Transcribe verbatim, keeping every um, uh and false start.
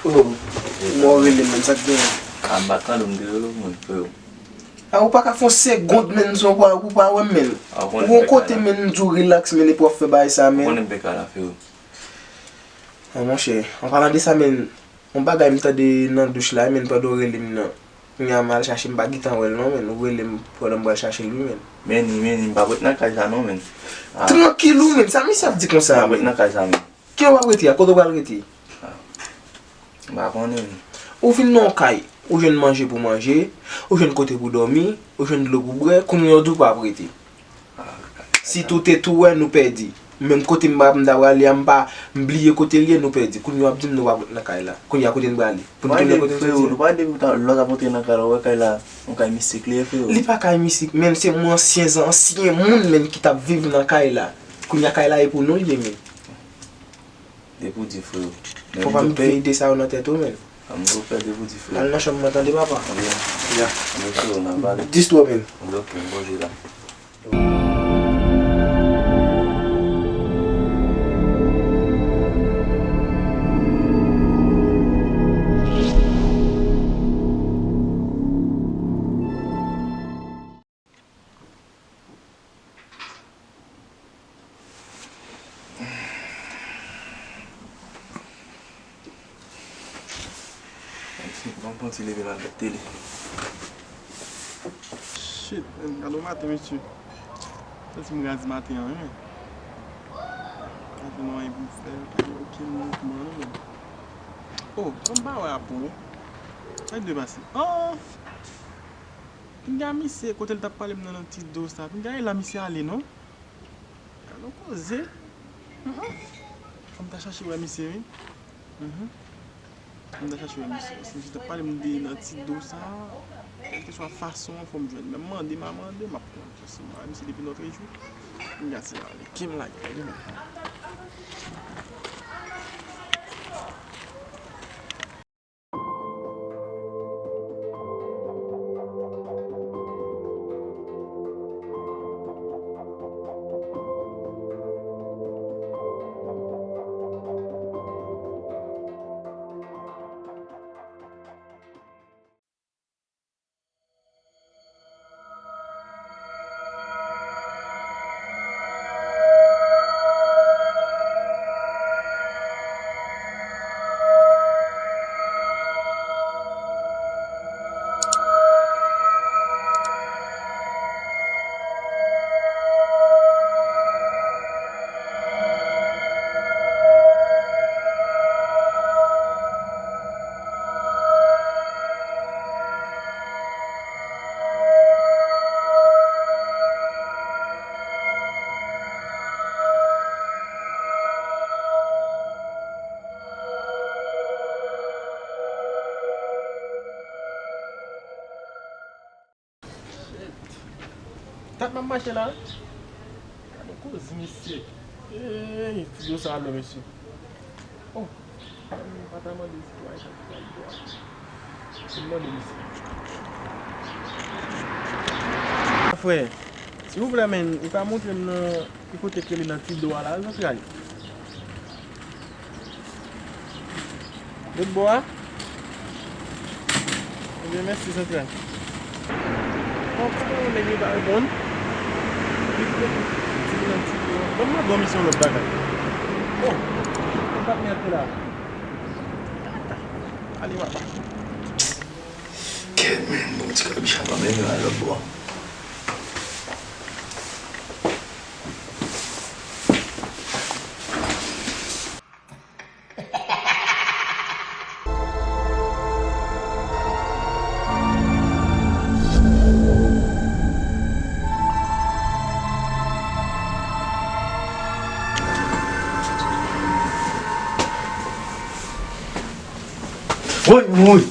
Ou mò rele m, men sa k genyen? A, m pa t tande w, m te rele w, men, freo. A, ou pa ka fè yon segond, men, san ou pa, ou pa wè m, men. Ou yon kote, men, m di w relax, men, epi w ap fè bagay sa, men. Ou konnen m pe kay la, freo. A, monchè, an palan de sa, men, yon bagay m tande nan douch la, men, pandan w rele m nan. Kounye a m al chache, m pa gentan wè l non, men. Ou rele m pandan m pral chache l wi, men. Men, men, m p ap ret nan kay sa non, men. A. Trankil ou, men. Sa misye ap di konsa, men? M p ap ret nan kay sa, men. Ki w ap rete a? Kote w pral rete? A. M pa konnen, men. Ou vin nan yon kay, ou jwenn manje pou manje, ou jwenn kote pou dòmi, ou jwenn dlo pou bwè, kounye a w di w p ap rete. Si tou te tou wè nou pèdi. Menm kote m pa m ta prale a, m pa m bliye kote l ye, nou pèdi. Kounye a w ap di m nou pa nan kay la. Kounye a kote n prale? Pou n tounen kote n soti? Nou pa de lè w t ap antre nan kay la, ou wè kay la, yon kay mistik li ye, freo. Li pa kay mistik, menm se yon ansyen, ansyen moun menm ki t ap viv nan kay la. Kounye a kay la e pou nou l ye menm. Depi w di, freo. Fò pa met ide sa yo nan tèt ou, menm. An m tou fè depi w di, freo. Al nan chanm mwen, tande, papa. Oke. Ya. Oke, freo, n a pale. Dis twò, menm. Oke, m poze la. Bon, bon, ti leve nan tèt tele. Shit, man, gade yon maten, mesye. Santi m razi maten an, wi, men. Pa gen anyen pou m fè, pa gen okenn mouvman, non, men. Oh, kòm m pa wè apre w. Sa k dwe pase? Oh! Pinga misye, kote l t ap pale m nan, nan ti do sa. Pinga e la misye ale, non? Gade yon koze. Mhm. Fò m ta chache wè misye, wi. Mhm. Fò m ta chache wè misye. Paske misye t ap pale m de nan ti do sa. Kèlkeswa fason an, fò m jwenn. Men m mande, m a mande, m ap konn. Paske m pa wè misye depi lòtrejou. Pinga se ale. Ki m lage, wi, men. Shit. Dat m ap mache la. Gade koze misye. Ey, ti do sa lou, mesye. Oh, m pa ta mande si bagay sa ki pral bò a. Se m mande misye. Frè, silvouplè, men, ou ka montre m nan ki kote ke li nan ti do a la, zantray? Lòt bò a? Ebyen, mèsi, zantray. Bon, kòman yon nèg li pa reponn? Li di li nan ti do a. Ban m mande yon misyon lòt bagay. Bon, kontak mwen ate la. Ale, papa. Kèt, men, bon, ti kabicha pa menm al lòt bò. Woy, woy!